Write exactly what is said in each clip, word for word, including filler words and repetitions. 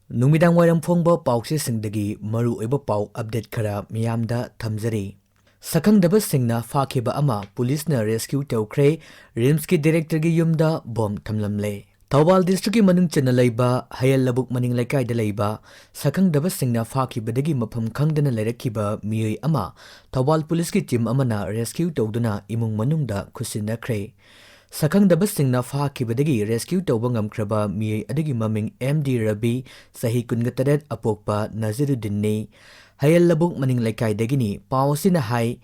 ꯅꯨꯃꯤꯗꯥꯡ ꯋꯥꯏꯔꯝ ꯐꯣꯡꯕ ꯄꯥꯎꯆꯦꯁꯤꯡꯗꯒꯤ ꯃꯔꯨꯑꯣꯏꯕ ꯄꯥꯎ ꯑꯞꯗꯦꯠ ꯈꯔ ꯃꯤꯌꯥꯝꯗ ꯊꯝꯖꯔꯤ꯫ ꯁꯛꯈꯪꯗꯕꯁꯤꯡꯅ ꯐꯥꯈꯤꯕ ꯑꯃ ꯄꯨꯂꯤꯁꯅ ꯔꯦꯁꯀ꯭ꯌꯨ ꯇꯧꯈ꯭ꯔꯦ꯫ ꯔꯤꯝꯁꯀꯤ ꯗꯤꯔꯦꯛꯇꯔꯒꯤ ꯌꯨꯝꯗ ꯕꯣꯝ ꯊꯝꯂꯝꯂꯦ꯫ ꯊꯧꯕꯥꯜ ꯗꯤꯁꯇ꯭ꯔꯤꯛꯀꯤ ꯃꯅꯨꯡ ꯆꯟꯅ ꯂꯩꯕ ꯍꯌꯦꯜ ꯂꯕꯨꯛ ꯃꯅꯤꯡ ꯂꯩꯀꯥꯏꯗ ꯂꯩꯕ ꯁꯛꯈꯪꯗꯕꯁꯤꯡꯅ ꯐꯥꯈꯤꯕꯗꯒꯤ ꯃꯐꯝ ꯈꯪꯗꯅ ꯂꯩꯔꯛꯈꯤꯕ ꯃꯤꯑꯣꯏ ꯑꯃ ꯊꯧꯕꯥꯜ ꯄꯨꯂꯤꯁꯀꯤ ꯇꯤꯝ ꯑꯃꯅ ꯔꯦꯁꯀ꯭ꯌꯨ ꯇꯧꯗꯨꯅ ꯏꯃꯨꯡ ꯃꯅꯨꯡꯗ ꯈꯨꯠꯁꯤꯟꯅꯈ꯭ꯔꯦ꯫ ꯁꯛꯈꯪꯗꯕꯁꯤꯡꯅ ꯐꯥꯈꯤꯕꯗꯒꯤ ꯔꯦꯁꯀ꯭ꯌꯨ ꯇꯧꯕ ꯉꯝꯈ꯭ꯔꯕ ꯃꯤꯑꯣꯏ ꯑꯗꯨꯒꯤ ꯃꯃꯤꯡ ꯑꯦꯝ ꯗꯤ ꯔꯕꯤ, ꯆꯍꯤ ꯀꯨꯟꯒ ꯇꯔꯦꯠ, ꯑꯄꯣꯛꯄ ꯅꯖꯤꯔꯨꯗꯤꯟꯅꯤ꯫ ꯍꯌꯦꯜ ꯂꯕꯨꯛ ꯃꯅꯤꯡ ꯂꯩꯀꯥꯏꯗꯒꯤꯅꯤ꯫ ꯄꯥꯎ ꯑꯁꯤꯅ ꯍꯥꯏ,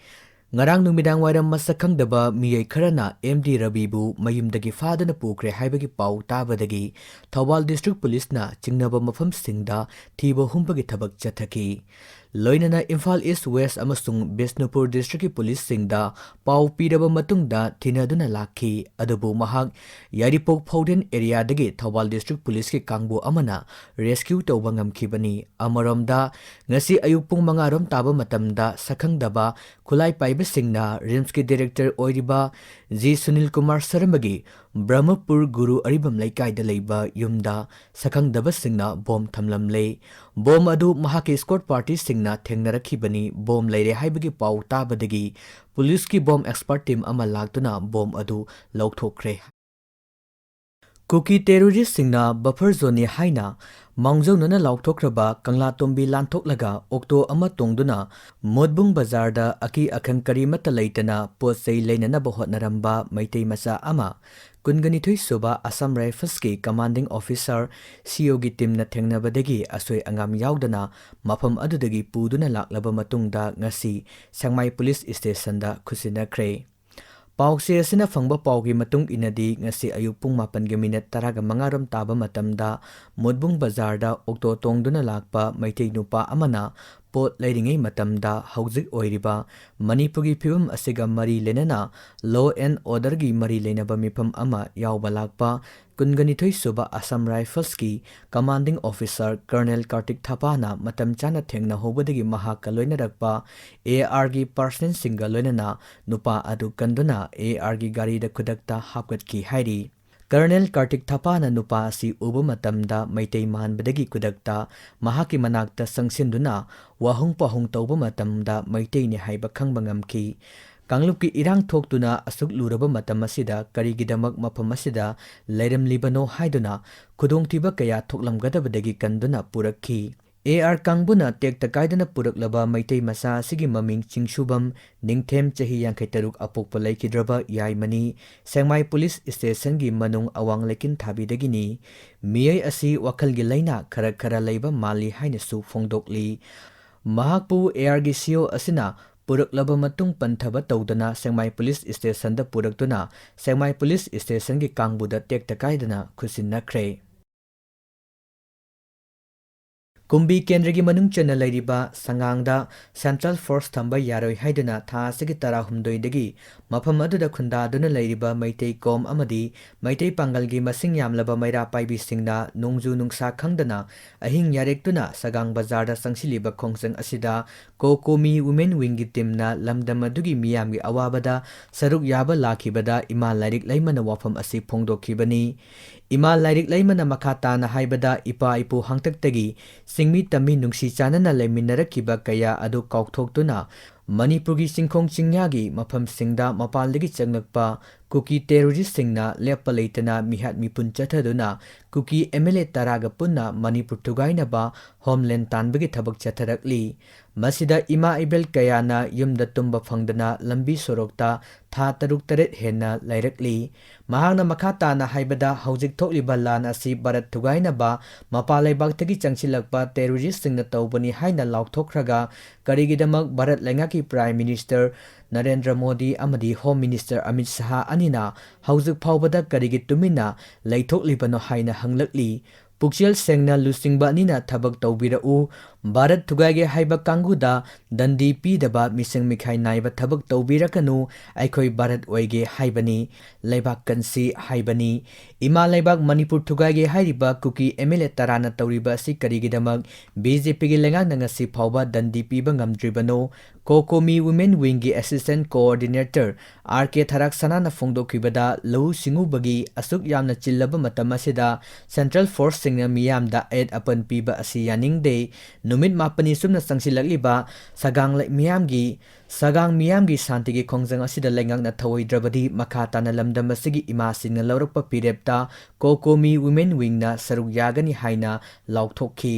ꯉꯔꯥꯡ ꯅꯨꯃꯤꯗꯥꯡ ꯋꯥꯏꯔꯝ ꯃꯁꯛ ꯈꯪꯗꯕ ꯃꯤꯑꯣꯏ ꯈꯔꯅ ꯑꯦꯝ ꯗꯤ ꯔꯕꯤꯕꯨ ꯃꯌꯨꯝꯗꯒꯤ ꯐꯥꯗꯨꯅ ꯄꯨꯈ꯭ꯔꯦ ꯍꯥꯏꯕꯒꯤ ꯄꯥꯎ ꯇꯥꯕꯗꯒꯤ ꯊꯧꯕꯥꯜ ꯗꯤꯁꯇ꯭ꯔꯤꯛ ꯄꯨꯂꯤꯁꯅ ꯆꯤꯡꯅꯕ ꯃꯐꯝꯁꯤꯡꯗ ꯊꯤꯕ ꯍꯨꯝꯕꯒꯤ ꯊꯕꯛ ꯆꯠꯊꯈꯤ꯫ ꯂꯣꯏꯅꯅ ꯏꯝꯐꯥꯜ ꯏꯁ ꯋꯦꯁ ꯑꯃꯁꯨꯡ ꯕꯤꯁꯅꯨꯄꯨꯔ ꯗꯤꯁꯇ꯭ꯔꯤꯛꯀꯤ ꯄꯨꯂꯤꯁꯁꯤꯡꯗ ꯄꯥꯎ ꯄꯤꯔꯕ ꯃꯇꯨꯡꯗ ꯊꯤꯅꯗꯨꯅ ꯂꯥꯛꯈꯤ꯫ ꯑꯗꯨꯕꯨ ꯃꯍꯥꯛ ꯌꯥꯏꯔꯤꯄꯣꯛ ꯐꯥꯎꯗꯦꯟ ꯑꯦꯔꯤꯌꯥꯗꯒꯤ ꯊꯧꯕꯥꯜ ꯗꯤꯁꯇ꯭ꯔꯤꯛ ꯄꯨꯂꯤꯁꯀꯤ ꯀꯥꯡꯕꯨ ꯑꯃꯅ ꯔꯦꯁꯀ꯭ꯌꯨ ꯇꯧꯕ ꯉꯝꯈꯤꯕꯅꯤ꯫ ꯑꯃꯔꯣꯝꯗ, ꯉꯁꯤ ꯑꯌꯨꯛ ꯄꯨꯡ ꯃꯉꯥ ꯔꯣꯝ ꯇꯥꯕ ꯃꯇꯝꯗ ꯁꯛꯈꯪꯗꯕ ꯈꯨꯠꯂꯥꯏ ꯄꯥꯏꯕꯁꯤꯡꯅ ꯔꯤꯝꯁꯀꯤ ꯗꯤꯔꯦꯛꯇꯔ ꯑꯣꯏꯔꯤꯕ ꯖꯤ ꯁꯨꯅꯤꯜ ꯀꯨꯃꯥꯔ ꯁꯔꯃꯒꯤ ꯕ꯭ꯔꯍꯃꯄꯨꯔ ꯒꯨꯔꯨ ꯑꯔꯤꯕꯝ ꯂꯩꯀꯥꯏꯗ ꯂꯩꯕ ꯌꯨꯝꯗ ꯁꯛꯈꯪꯗꯕꯁꯤꯡꯅ ꯕꯣꯝ ꯊꯝꯂꯝꯂꯦ꯫ ꯕꯣꯝ ꯑꯗꯨ ꯃꯍꯥꯛꯀꯤ ꯁ꯭ꯀꯣꯠ ꯄꯥꯔꯇꯤꯁꯤꯡꯅ ꯊꯦꯡꯅꯔꯛꯈꯤꯕꯅꯤ꯫ ꯕꯣꯝ ꯂꯩꯔꯦ ꯍꯥꯏꯕꯒꯤ ꯄꯥꯎ ꯇꯥꯕꯗꯒꯤ ꯄꯨꯂꯤꯁꯀꯤ ꯕꯣꯝ ꯑꯦꯛꯁꯄꯔꯠ ꯇꯤꯝ ꯑꯃ ꯂꯥꯛꯇꯨꯅ ꯕꯣꯝ ꯑꯗꯨ ꯂꯧꯊꯣꯛꯈ꯭ꯔꯦ꯫ ꯀꯨꯀꯤ ꯇꯦꯔꯣꯔꯤꯁꯁꯤꯡꯅ ꯕꯐꯔ ꯖꯣꯟꯅꯤ ꯍꯥꯏꯅ ꯃꯥꯡꯖꯧꯅꯅ ꯂꯥꯎꯊꯣꯛꯈ꯭ꯔꯕ ꯀꯪꯂꯥꯇꯣꯝꯕꯤ ꯂꯥꯟꯊꯣꯛꯂꯒ ꯑꯣꯛꯇꯣ ꯑꯃ ꯇꯣꯡꯗꯨꯅ ꯃꯣꯠꯕꯨꯡ ꯕꯖꯥꯔꯗ ꯑꯀꯤ ꯑꯈꯪ ꯀꯔꯤꯃꯠꯇ ꯂꯩꯇꯅ ꯄꯣꯠ ꯆꯩ ꯂꯩꯅꯅꯕ ꯍꯣꯠꯅꯔꯝꯕ ꯃꯩꯇꯩ ꯃꯆꯥ ꯑꯃ ꯀꯨꯟꯒ ꯅꯤꯊꯣꯏ ꯁꯨꯕ ꯑꯁꯥꯝ ꯔꯥꯏꯐꯜꯁꯀꯤ ꯀꯃꯥꯟꯗꯤꯡ ꯑꯣꯐꯤꯁꯥꯔ ꯁꯤ ꯑꯣꯒꯤ ꯇꯤꯝꯅ ꯊꯦꯡꯅꯕꯗꯒꯤ ꯑꯁꯣꯏ ꯑꯉꯥꯝ ꯌꯥꯎꯗꯅ ꯃꯐꯝ ꯑꯗꯨꯗꯒꯤ ꯄꯨꯗꯨꯅ ꯂꯥꯛꯂꯕ ꯃꯇꯨꯡꯗ ꯉꯁꯤ ꯁꯦꯛꯃꯥꯏ ꯄꯨꯂꯤꯁ ꯁ꯭ꯇꯦꯁꯟꯗ ꯈꯨꯠꯁꯤꯟꯅꯈ꯭ꯔꯦ꯫ ꯄꯥꯎꯆꯦ ꯑꯁꯤꯅ ꯐꯪꯕ ꯄꯥꯎꯒꯤ ꯃꯇꯨꯡ ꯏꯟꯅꯗꯤ, ꯉꯁꯤ ꯑꯌꯨꯛ ꯄꯨꯡ ꯃꯥꯄꯟꯒꯤ ꯃꯤꯅꯠ ꯇꯔꯥꯒ ꯃꯉꯥ ꯔꯣꯝ ꯇꯥꯕ ꯃꯇꯝꯗ ꯃꯣꯠꯕꯨꯡ ꯕꯖꯥꯔꯗ ꯑꯣꯛꯇꯣ ꯇꯣꯡꯗꯨꯅ ꯂꯥꯛꯄ ꯃꯩꯇꯩ ꯅꯨꯄꯥ ꯑꯃꯅ ꯄꯣꯠ ꯂꯩꯔꯤꯉꯩ ꯃꯇꯝꯗ ꯍꯧꯖꯤꯛ ꯑꯣꯏꯔꯤꯕ ꯃꯅꯤꯄꯨꯔꯒꯤ ꯐꯤꯕꯝ ꯑꯁꯤꯒ ꯃꯔꯤ ꯂꯩꯅꯅ law and orderꯒꯤ ꯃꯔꯤ ꯂꯩꯅꯕ ꯃꯤꯐꯝ ꯑꯃ ꯌꯥꯎꯕ ꯂꯥꯛꯄ ꯀꯨꯟꯒ ꯅꯤꯊꯣꯏ ꯁꯨꯕ Assam ꯔꯥꯏꯐꯜꯁꯀꯤ commanding officer colonel Kartik ꯊꯥꯄꯥꯅ ꯃꯇꯝ ꯆꯥꯅ ꯊꯦꯡꯅꯍꯧꯕꯗꯒꯤ ꯃꯍꯥꯛꯀ ꯂꯣꯏꯅꯔꯛꯄ ꯑꯦ ꯑꯥꯔꯒꯤ ꯄꯥꯔꯁꯟꯁꯤꯡꯒ ꯂꯣꯏꯅꯅ ꯅꯨꯄꯥ ꯑꯗꯨ ꯀꯟꯗꯨꯅ ꯑꯦ ꯑꯥꯔꯒꯤ ꯒꯥꯔꯤꯗ ꯈꯨꯗꯛꯇ ꯍꯥꯞꯀꯠꯈꯤ ꯍꯥꯏꯔꯤ꯫ ꯀꯔꯅꯦꯜ ꯀꯥꯔꯇꯤꯛ ꯊꯥꯄꯥꯅ ꯅꯨꯄꯥ ꯑꯁꯤ ꯎꯕ ꯃꯇꯝꯗ ꯃꯩꯇꯩ ꯃꯥꯟꯕꯗꯒꯤ ꯈꯨꯗꯛꯇ ꯃꯍꯥꯛꯀꯤ ꯃꯅꯥꯛꯇ ꯆꯪꯁꯤꯟꯗꯨꯅ ꯋꯥꯍꯪ ꯄꯥꯎꯍꯪ ꯇꯧꯕ ꯃꯇꯝꯗ ꯃꯩꯇꯩꯅꯤ ꯍꯥꯏꯕ ꯈꯪꯕ ꯉꯝꯈꯤ꯫ ꯀꯥꯡꯂꯨꯞꯀꯤ ꯏꯔꯥꯡ ꯊꯣꯛꯇꯨꯅ ꯑꯁꯨꯛ ꯂꯨꯔꯕ ꯃꯇꯝ ꯑꯁꯤꯗ ꯀꯔꯤꯒꯤꯗꯃꯛ ꯃꯐꯝ ꯑꯁꯤꯗ ꯂꯩꯔꯝꯂꯤꯕꯅꯣ ꯍꯥꯏꯗꯨꯅ ꯈꯨꯗꯣꯡꯊꯤꯕ ꯀꯌꯥ ꯊꯣꯛꯂꯝꯒꯗꯕꯗꯒꯤ ꯀꯟꯗꯨꯅ ꯄꯨꯔꯛꯈꯤ꯫ ꯑꯦ ꯑꯥꯔ ꯀꯥꯡꯕꯨꯅ ꯇꯦꯛꯇ ꯀꯥꯏꯗꯅ ꯄꯨꯔꯛꯂꯕ ꯃꯩꯇꯩ ꯃꯆꯥ ꯑꯁꯤꯒꯤ ꯃꯃꯤꯡ ꯆꯤꯡꯁꯨꯕꯝ ꯅꯤꯡꯊꯦꯝ, ꯆꯍꯤ ꯌꯥꯡꯈꯩ ꯇꯔꯨꯛ, ꯑꯄꯣꯛꯄ ꯂꯩꯈꯤꯗ꯭ꯔꯕ ꯌꯥꯏꯃꯅꯤ, ꯁꯦꯡꯃꯥꯏ ꯄꯨꯂꯤꯁ ꯁ꯭ꯇꯦꯁꯟꯒꯤ ꯃꯅꯨꯡ ꯑꯋꯥꯡ ꯂꯩꯀꯤꯟ ꯊꯥꯕꯤꯗꯒꯤꯅꯤ꯫ ꯃꯤꯑꯣꯏ ꯑꯁꯤ ꯋꯥꯈꯜꯒꯤ ꯂꯥꯏꯅꯥ ꯈꯔ ꯈꯔ ꯂꯩꯕ ꯃꯥꯜꯂꯤ ꯍꯥꯏꯅꯁꯨ ꯐꯣꯡꯗꯣꯛꯂꯤ꯫ ꯃꯍꯥꯛꯄꯨ ꯑꯦ ꯑꯥꯔꯒꯤ ꯁꯤ ꯑꯣ ꯑꯁꯤꯅ ꯄꯨꯔꯛꯂꯕ ꯃꯇꯨꯡ ꯄꯟꯊꯕ ꯇꯧꯗꯅ ꯁꯦꯡꯃꯥꯏ ꯄꯨꯂꯤꯁ ꯁ꯭ꯇꯦꯁꯟꯗ ꯄꯨꯔꯛꯇꯨꯅ ꯁꯦꯡꯃꯥꯏ ꯄꯨꯂꯤꯁ ꯁ꯭ꯇꯦꯁꯟꯒꯤ ꯀꯥꯡꯕꯨꯗ ꯇꯦꯛꯇ ꯀꯥꯏꯗꯅ ꯈꯨꯠꯁꯤꯟꯅꯈ꯭ꯔꯦ꯫ ꯀꯨꯝꯕꯤ ꯀꯦꯟꯗ꯭ꯔꯒꯤ ꯃꯅꯨꯡ ꯆꯟꯅ ꯂꯩꯔꯤꯕ ꯁꯉꯥꯡꯗ ꯁꯦꯟꯇ꯭ꯔꯦꯜ ꯐꯣꯔꯁ ꯊꯝꯕ ꯌꯥꯔꯣꯏ ꯍꯥꯏꯗꯨꯅ ꯊꯥ ꯑꯁꯤꯒꯤ ꯇꯔꯥꯍꯨꯝꯗꯣꯏꯗꯒꯤ ꯃꯐꯝ ꯑꯗꯨꯗ ꯈꯨꯟꯗꯥꯗꯨꯅ ꯂꯩꯔꯤꯕ ꯃꯩꯇꯩ ꯀꯣꯝ ꯑꯃꯗꯤ ꯃꯩꯇꯩ ꯄꯥꯡꯒꯜꯒꯤ ꯃꯁꯤꯡ ꯌꯥꯝꯂꯕ ꯃꯩꯔꯥ ꯄꯥꯏꯕꯤꯁꯤꯡꯅ ꯅꯣꯡꯖꯨ ꯅꯨꯡꯁꯥ ꯈꯪꯗꯅ ꯑꯍꯤꯡ ꯌꯥꯔꯦꯛꯇꯨꯅ ꯁꯒꯥꯡ ꯕꯖꯥꯔꯗ ꯆꯪꯁꯤꯜꯂꯤꯕ ꯈꯣꯡꯆꯪ ꯑꯁꯤꯗ ꯀꯣꯀꯣꯃꯤ ꯋꯨꯃꯦꯟ ꯋꯤꯡꯒꯤ ꯇꯤꯝꯅ ꯂꯝꯗꯝ ꯑꯗꯨꯒꯤ ꯃꯤꯌꯥꯝꯒꯤ ꯑꯋꯥꯕꯗ ꯁꯔꯨꯛ ꯌꯥꯕ ꯂꯥꯛꯈꯤꯕꯗ ꯏꯃꯥ ꯂꯥꯏꯔꯤꯛ ꯂꯩꯃꯅ ꯋꯥꯐꯝ ꯑꯁꯤ ꯐꯣꯡꯗꯣꯛꯈꯤꯕꯅꯤ꯫ ꯏꯃꯥ ꯂꯥꯏꯔꯤꯛ ꯂꯩꯃꯅ ꯃꯈꯥ ꯇꯥꯅ ꯍꯥꯏꯕꯗ, ꯏꯄꯥ ꯏꯄꯨ ꯍꯥꯛꯇꯛꯇꯒꯤ ꯁꯤꯡꯃꯤ ꯇꯝꯃꯤ ꯅꯨꯡꯁꯤ ꯆꯥꯟꯅꯅ ꯂꯩꯃꯤꯟꯅꯔꯛꯈꯤꯕ ꯀꯌꯥ ꯑꯗꯨ ꯀꯥꯎꯊꯣꯛꯇꯨꯅ ꯃꯅꯤꯄꯨꯔꯒꯤ ꯆꯤꯡꯈꯣꯡ ꯆꯤꯡꯌꯥꯒꯤ ꯃꯐꯝꯁꯤꯡꯗ ꯃꯄꯥꯟꯗꯒꯤ ꯆꯪꯂꯛꯄ ꯀꯨꯀꯤ ꯇꯦꯔꯣꯔꯤꯁꯁꯤꯡꯅ ꯂꯦꯞꯄ ꯂꯩꯇꯅ ꯃꯤꯍꯥꯠ ꯃꯤꯄꯨꯟ ꯆꯠꯊꯗꯨꯅ ꯀꯨꯀꯤ ꯑꯦꯝ ꯑꯦꯜ ꯑꯦ ꯇꯔꯥꯒ ꯄꯨꯟꯅ ꯃꯅꯤꯄꯨꯔ ꯊꯨꯒꯥꯏꯅꯕ ꯍꯣꯝꯂꯦꯟ ꯇꯥꯟꯕꯒꯤ ꯊꯕꯛ ꯆꯠꯊꯔꯛꯂꯤ꯫ ꯃꯁꯤꯗ ꯏꯃꯥ ꯏꯕꯦꯜ ꯀꯌꯥꯅ ꯌꯨꯝꯗ ꯇꯨꯝꯕ ꯐꯪꯗꯅ ꯂꯝꯕꯤ ꯁꯣꯔꯣꯛꯇ ꯊꯥ ꯇꯔꯨꯛ ꯇꯔꯦꯠ ꯍꯦꯟꯅ ꯂꯩꯔꯛꯂꯤ꯫ ꯃꯍꯥꯛꯅ ꯃꯈꯥ ꯇꯥꯅ ꯍꯥꯏꯕꯗ, ꯍꯧꯖꯤꯛ ꯊꯣꯛꯂꯤꯕ ꯂꯥꯟ ꯑꯁꯤ ꯚꯥꯔꯠ ꯊꯨꯒꯥꯏꯅꯕ ꯃꯄꯥꯟ ꯂꯩꯕꯥꯛꯇꯒꯤ ꯆꯪꯁꯤꯜꯂꯛꯄ ꯇꯦꯔꯣꯔꯤꯁꯁꯤꯡꯅ ꯇꯧꯕꯅꯤ ꯍꯥꯏꯅ ꯂꯥꯎꯊꯣꯛꯈ꯭ꯔꯒ, ꯀꯔꯤꯒꯤꯗꯃꯛ ꯚꯥꯔꯠ ꯂꯩꯉꯥꯛꯀꯤ ꯄ꯭ꯔꯥꯏꯝ ꯃꯤꯅꯤꯁꯇꯔ ꯅꯔꯦꯟꯗ꯭ꯔ ꯃꯣꯗꯤ ꯑꯃꯗꯤ ꯍꯣꯝ ꯃꯤꯅꯤꯁꯇꯔ ꯑꯃꯤꯠ ꯁꯍꯥ ꯑꯅꯤꯅ ꯍꯧꯖꯤꯛ ꯐꯥꯎꯕꯗ ꯀꯔꯤꯒꯤ ꯇꯨꯃꯤꯟꯅ ꯂꯩꯊꯣꯛꯂꯤꯕꯅꯣ ꯍꯥꯏꯅ ꯍꯪꯂꯛꯂꯤ꯫ ꯄꯨꯛꯆꯦꯜ ꯁꯦꯡꯅ ꯂꯨꯆꯤꯡꯕ ꯑꯅꯤꯅ ꯊꯕꯛ ꯇꯧꯕꯤꯔꯛꯎ꯫ ꯚꯥꯔꯠ ꯊꯨꯒꯥꯏꯒꯦ ꯍꯥꯏꯕ ꯀꯥꯡꯕꯨꯗ ꯗꯟꯗꯤ ꯄꯤꯗꯕ, ꯃꯤꯆꯪ ꯃꯤꯈꯥꯏ ꯅꯥꯏꯕ ꯊꯕꯛ ꯇꯧꯕꯤꯔꯛꯀꯅꯨ꯫ ꯑꯩꯈꯣꯏ ꯚꯥꯔꯠ ꯑꯣꯏꯒꯦ ꯍꯥꯏꯕꯅꯤ, ꯂꯩꯕꯥꯛ ꯀꯟꯁꯤ ꯍꯥꯏꯕꯅꯤ꯫ ꯏꯃꯥ ꯂꯩꯕꯥꯛ ꯃꯅꯤꯄꯨꯔ ꯊꯨꯒꯥꯏꯒꯦ ꯍꯥꯏꯔꯤꯕ ꯀꯨꯀꯤ ꯑꯦꯝ ꯑꯦꯜ ꯑꯦ ꯇꯔꯥꯅ ꯇꯧꯔꯤꯕ ꯑꯁꯤ ꯀꯔꯤꯒꯤꯗꯃꯛ ꯕꯤ ꯖꯦ ꯄꯤꯒꯤ ꯂꯩꯉꯥꯛꯅ ꯉꯁꯤ ꯐꯥꯎꯕ ꯗꯟꯗꯤ ꯄꯤꯕ ꯉꯝꯗ꯭ꯔꯤꯕꯅꯣ? ꯀꯣꯀꯣꯃꯤ ꯋꯨꯃꯦꯟ ꯋꯤꯡꯒꯤ ꯑꯦꯁꯤꯁꯇꯦꯟ ꯀꯣꯑꯣꯔꯗꯤꯅꯦꯇꯔ ꯑꯥꯔ ꯀꯦ ꯊꯔꯥꯛꯁꯅꯥꯅ ꯐꯣꯡꯗꯣꯛꯈꯤꯕꯗ, ꯂꯧꯎ ꯁꯤꯡꯎꯕꯒꯤ ꯑꯁꯨꯛ ꯌꯥꯝꯅ ꯆꯤꯜꯂꯕ ꯃꯇꯝ ꯑꯁꯤꯗ ꯁꯦꯟꯇ꯭ꯔꯦꯜ ꯐꯣꯔꯁꯁꯤꯡꯅ ꯃꯤꯌꯥꯝꯗ ꯑꯌꯦꯠ ꯑꯄꯟ ꯄꯤꯕ ꯑꯁꯤ ꯌꯥꯅꯤꯡꯗꯦ꯫ ꯅꯨꯃꯤꯠ ꯃꯥꯄꯟꯅꯤ ꯆꯨꯞꯅ ꯆꯪꯁꯤꯜꯂꯛꯂꯤꯕ ꯁꯒꯥꯡ ꯂꯩ-, ꯃꯤꯌꯥꯝꯒꯤ, ꯁꯒꯥꯡ ꯃꯤꯌꯥꯝꯒꯤ ꯁꯥꯟꯇꯤꯒꯤ ꯈꯣꯡꯖꯪ ꯑꯁꯤꯗ ꯂꯩꯉꯥꯛꯅ ꯊꯧꯑꯣꯏꯗ꯭ꯔꯕꯗꯤ ꯃꯈꯥ ꯇꯥꯅ ꯂꯝꯗꯝ ꯑꯁꯤꯒꯤ ꯏꯃꯥꯁꯤꯡꯅ ꯂꯧꯔꯛꯄ ꯐꯤꯔꯦꯞꯇ ꯀꯣꯀꯣꯃꯤ ꯋꯨꯃꯦꯟ ꯋꯤꯡꯅ ꯁꯔꯨꯛ ꯌꯥꯒꯅꯤ ꯍꯥꯏꯅ ꯂꯥꯎꯊꯣꯛꯈꯤ꯫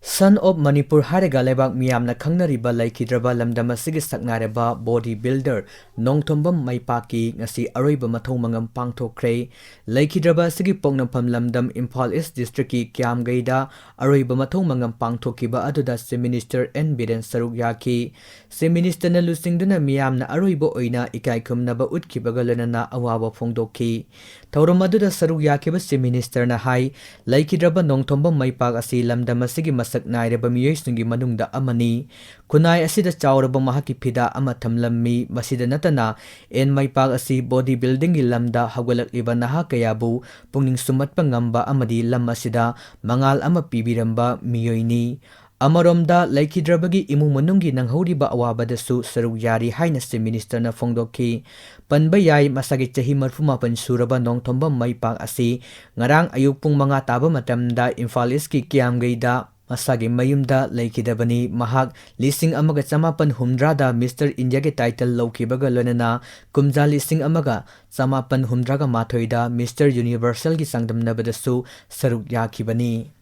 Son of ꯃꯅꯤꯄꯨꯔ ꯍꯥꯏꯔꯒ ꯂꯩꯕꯥꯛ ꯃꯤꯌꯥꯝꯅ ꯈꯪꯅꯔꯤꯕ ꯂꯩꯈꯤꯗ꯭ꯔꯕ ꯂꯝꯗꯝ ꯑꯁꯤꯒꯤ ꯁꯛꯅꯥꯏꯔꯕ body builder ꯅꯣꯡꯊꯣꯝꯕꯝ ꯃꯩꯄꯥꯛꯀꯤ ꯉꯁꯤ ꯑꯔꯣꯏꯕ ꯃꯊꯧ ꯃꯉꯝ ꯄꯥꯡꯊꯣꯛꯈ꯭ꯔꯦ꯫ ꯂꯩꯈꯤꯗ꯭ꯔꯕ ꯑꯁꯤꯒꯤ ꯄꯣꯛꯅꯐꯝ ꯂꯝꯗꯝ ꯏꯝꯐꯥꯜ ꯏꯁ ꯗꯤꯁꯇ꯭ꯔꯤꯛꯀꯤ ꯀꯤꯌꯥꯝꯒꯩꯗ ꯑꯔꯣꯏꯕ ꯃꯊꯧ ꯃꯉꯝ ꯄꯥꯡꯊꯣꯛꯈꯤꯕ ꯑꯗꯨꯗ Chief Minister ꯑꯦꯟ ꯕꯤꯔꯦꯟ ꯁꯔꯨꯛ ꯌꯥꯈꯤ꯫ Chief Ministerꯅ ꯂꯨꯆꯤꯡꯗꯨꯅ ꯃꯤꯌꯥꯝꯅ ꯑꯔꯣꯏꯕ ꯑꯣꯏꯅ ꯏꯀꯥꯏ ꯈꯨꯝꯅꯕ ꯎꯠꯈꯤꯕꯒ ꯂꯣꯏꯅꯅ ꯑꯋꯥꯕ ꯐꯣꯡꯗꯣꯛꯈꯤ꯫ ꯊꯧꯔꯝ ꯑꯗꯨꯗ ꯁꯔꯨꯛ ꯌꯥꯈꯤꯕ Chief Ministerꯅ ꯍꯥꯏ, ꯂꯩꯈꯤꯗ꯭ꯔꯕ ꯅꯣꯡꯊꯣꯝꯕꯝ ꯃꯩꯄꯥꯛ ꯑꯁꯤ ꯂꯝꯗꯝ ꯑꯁꯤꯒꯤ ꯃꯁꯛ ꯅꯥꯏꯔꯕ ꯃꯤꯑꯣꯏꯁꯤꯡꯒꯤ ꯃꯅꯨꯡꯗ ꯑꯃꯅꯤ꯫ ꯈꯨꯟꯅꯥꯏ ꯑꯁꯤꯗ ꯆꯥꯎꯔꯕ ꯃꯍꯥꯛꯀꯤ ꯐꯤꯗꯥ ꯑꯃ ꯊꯝꯂꯝꯃꯤ꯫ ꯃꯁꯤꯗ ꯅꯠꯇꯅ, ꯑꯦꯟ ꯃꯩꯄꯥꯛ ꯑꯁꯤ body buildingꯒꯤ ꯂꯝꯗ ꯍꯧꯒꯠꯂꯛꯂꯤꯕ ꯅꯍꯥ ꯀꯌꯥꯕꯨ ꯄꯨꯛꯅꯤꯡ ꯁꯨꯝꯍꯠꯄ ꯉꯝꯕ ꯑꯃꯗꯤ ꯂꯝ ꯑꯁꯤꯗ ꯃꯉꯥꯜ ꯑꯃ ꯄꯤꯕꯤꯔꯝꯕ ꯃꯤꯑꯣꯏꯅꯤ꯫ ꯑꯃꯔꯣꯝꯗ, ꯂꯩꯈꯤꯗ꯭ꯔꯕꯒꯤ ꯏꯃꯨꯡ ꯃꯅꯨꯡꯒꯤ ꯅꯪꯍꯧꯔꯤꯕ ꯑꯋꯥꯕꯗꯁꯨ ꯁꯔꯨꯛ ꯌꯥꯔꯤ ꯍꯥꯏꯅ Chief Ministerꯅ ꯐꯣꯡꯗꯣꯛꯈꯤ꯫ ꯄꯟꯕ ꯌꯥꯏ, ꯃꯁꯥꯒꯤ ꯆꯍꯤ ꯃꯔꯤꯐꯨ ꯃꯥꯄꯟ ꯁꯨꯔꯕ ꯅꯣꯡꯊꯣꯝꯕꯝ ꯃꯩꯄꯥꯛ ꯑꯁꯤ ꯉꯔꯥꯡ ꯑꯌꯨꯛ ꯄꯨꯡ ꯃꯉꯥ ꯇꯥꯕ ꯃꯇꯝꯗ ꯏꯝꯐꯥꯜ ꯏꯁꯀꯤ ꯀꯤꯌꯥꯝꯒꯩꯗ ꯃꯁꯥꯒꯤ ꯃꯌꯨꯝꯗ ꯂꯩꯈꯤꯗꯕꯅꯤ꯫ ꯃꯍꯥꯛ ꯂꯤꯁꯤꯡ ꯑꯃꯒ ꯆꯃꯥꯄꯟ ꯍꯨꯝꯗ꯭ꯔꯥꯗ Mister Indiaꯒꯤ title ꯂꯧꯈꯤꯕꯒ ꯂꯣꯏꯅꯅ ꯀꯨꯝꯖꯥ ꯂꯤꯁꯤꯡ ꯑꯃꯒ ꯆꯃꯥꯄꯟ ꯍꯨꯝꯗ꯭ꯔꯥꯒ ꯃꯥꯊꯣꯏꯗ Mister Universalꯒꯤ ꯆꯥꯡꯗꯝꯅꯕꯗꯁꯨ ꯁꯔꯨꯛ ꯌꯥꯈꯤꯕꯅꯤ꯫